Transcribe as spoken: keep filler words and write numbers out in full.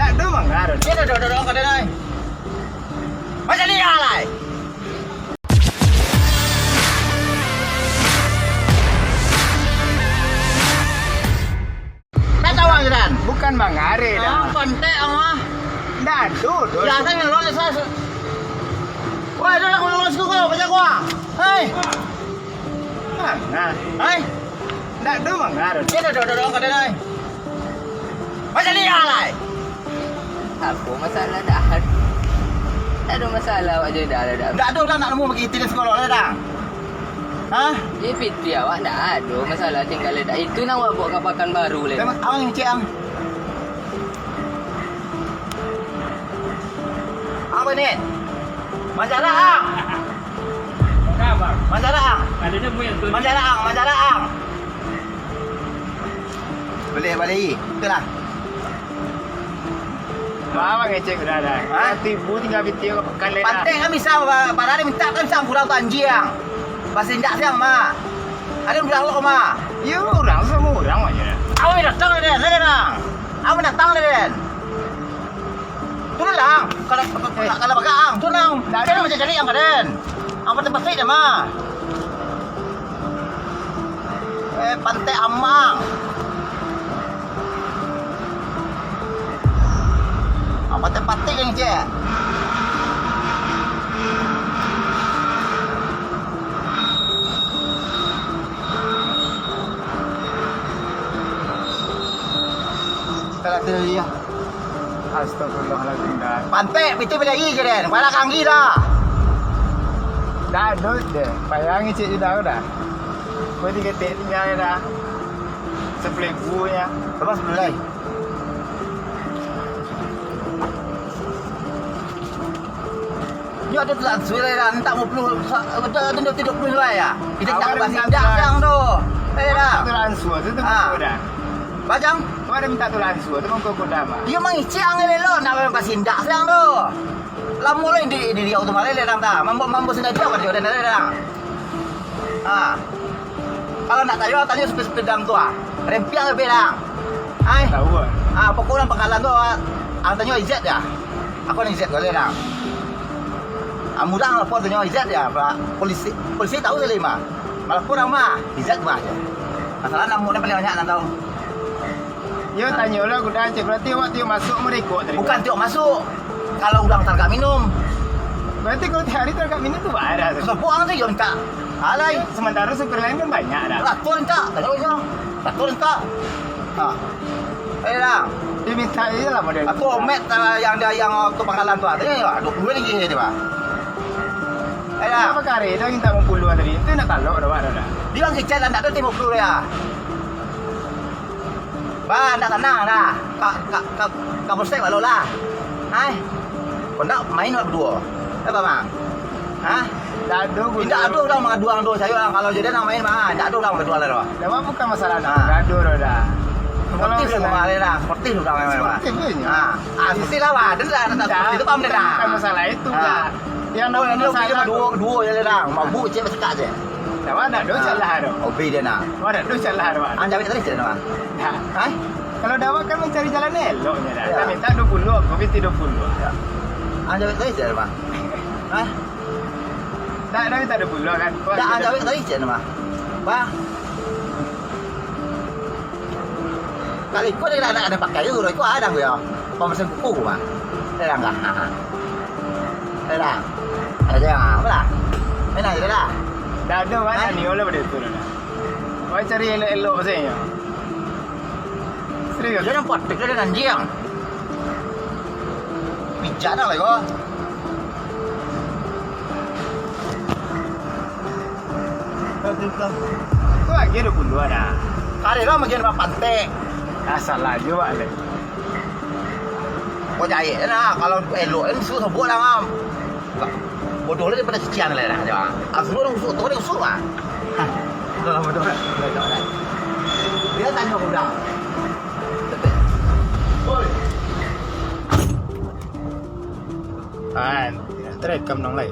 Aduh, manggaruh. Dia dah dodok-dodok ka dia, ai. Macam ni, alai. Nak tahu, Anggiran? Bukan mangareh dah. Ah, pantek ang mah. Ndak ado doh. Biasa ni lawan sa-, sa-, wah, dah aku lawan suku kau, baca gua. Hei. Nah, nah. Hei. Ndak ado mangareh. Dia dah dodok-dodok ka dia, ai. Macam ni, alai. Apo masalah dah? Ndak ado masalah awak jo dah, dah. Ndak ado dah nak nemu bagi iti di sekolah lah dah. Hah? Di piti awak ndak ado masalah tinggal dah. Itu nang awak bawa ka Pakanbaru lah. Memang awak ngecek ang. Apa ni? Masalah ang. Masalah ang. Masalah ang, masalah ang. Boleh, boleh. Itulah. Mama ngecek udah dah. Hah? Tibu tinggal bintik ka Pakan leh dah. Pantek kan bisa, ba-, padahal minta kan sang kurang tu anjiang. Pasindak siang mah. Ada bilang lo mah. Yo, urang samo urang aja. Awak datang deh, deh, deh, deh. Awak datang deh, deh. Tu lah, kalau, kalau, kalau bagang, tu nang. Ndak ado. Kan macam cari ang kaden. Ang patik-patik dah mah. Eh, pantek amang. Ang patik-patik yang cek. Kita lihat dulu ya. Astagfirullahaladzim, dah. Pantek, pitih balayi je, den. Pala kanggi dah. Dah, duit deh. Payah ngicik je dah, dah. Kau tiga tek tinggal dah. Sepuluh ribu nya. Berapa sepuluh lai? Nyo ado tu langsung lah, mintak limo puluah, sa-, ado, ado tu duo puluah lah ya. Kita awak tak ado minta sindak lah. Siang tu. Eh, dah. Minta tu langsung tu, tu. Ah. Dah. Bajang? Awak ado minta tu langsung tu, mangko kuda mah. Iyo, mangicik ang elok, nak main pasindak siang tu. Lamo lah di, di, di auto malai dah, dah. Mambo, mambo sendiri awak dah, dah, dah, dah. Ah. Kalau nak tanyo, tanyo supir-supir dam tu ah. Rempiang lebih dah. Ai. Tahu ah. Ah, pokok urang Pangkalan tu ah. Ang tanyo Izat ya. Aku ni Izat boleh dah. Ah, murah lapor tanyo Izat ya, Pak. Polisi, polisi tahu sekali mah. Malapor ang mah, Izat mah je. Masalah namun paling banyak nang tahu. Yo, tanyolah gudang cek, berarti awak tiok masuk marekod tadi. Bukan tiok masuk. Kalau urang taragak minum. Berarti kalau tiok hari taragak minum tu barang tu. Sopo ang tu yo minta. Alai. Sementara supir lain kan banyak dah. Ratur minta, tanyo inyo. Ratur minta. Ha. Eh, dah. Dia minta je lah model. Aku omet, ah, yang dia, yang tu Pangkalan tu, ah. Tanyo, duo puluah lagi dia, Bang. Eh, dah. Apa kare dia minta limo puluah tadi? Itu nak talok dah, dah. Dia bilang kicek lah, nak tu limo puluah ya. Bah, ndak tanang dah. Ka, ka, ka, ka Polsek balo lah. Hai. Kok ndak main awak baduo? Apa, Bang? Hah? Ndak ado, indak ado urang mangaduang tu. Sayo lah, kalau jadi nang main mah, ndak ado urang mangaduang lah tu. Dah, bukan masalah nak gaduh tu dah. Sportif lah, kalau masalah kemarin dah. Sportif urang main mah. Sportif je. Ha. Ah, sportif lah, Bang. Ado lah, tak sportif tu, paham dah. Bukan masalah itu dah. Yang nak masalah duo, duo je lah, Bang. Mabuk cek basikak je. Dah, mana ado salah tu? Hobi dia nak. Mana ado salah tu, Bang? Ang jawek tadi cek nama. Nah. Hah? Kalau dah awak kan mancari jalan eloknyo dah. Ya. Dah minta duo puluah, aku minta duo puluah. Ya. Ang jawek tadi cek nama. Hah? Tak, dah minta duo puluah kan? Dah, ang jawek tadi cek nama. Bah. Kali ko dia nak, nak, nak pakai tu, ko ada ko ya. Pembersih kuku mah. Dia dah. Dah. Ada je, ah, apa lah? Main aja dah. Dah ada, Wan. Hah? Ni, olah pada tu dah. Kau cari elok-elok saja. Serius. Dia nampak, dia ada anjing. Pijak dah lah kau. Tu lagi duo puluah dah. Kali lah bagian pantek. Ah, salah juga, Lek. Kau jahit je lah. Kalau elok kan suruh sebut lah, Mam. Bodoh lah daripada cician lah dah. Jawab. Ah, suruh orang usuk, tu orang usuk lah. Hah. Dah lah, bodoh lah. Bodoh lah. Dia tanya budak. Oi. Ah, terekam dong lai.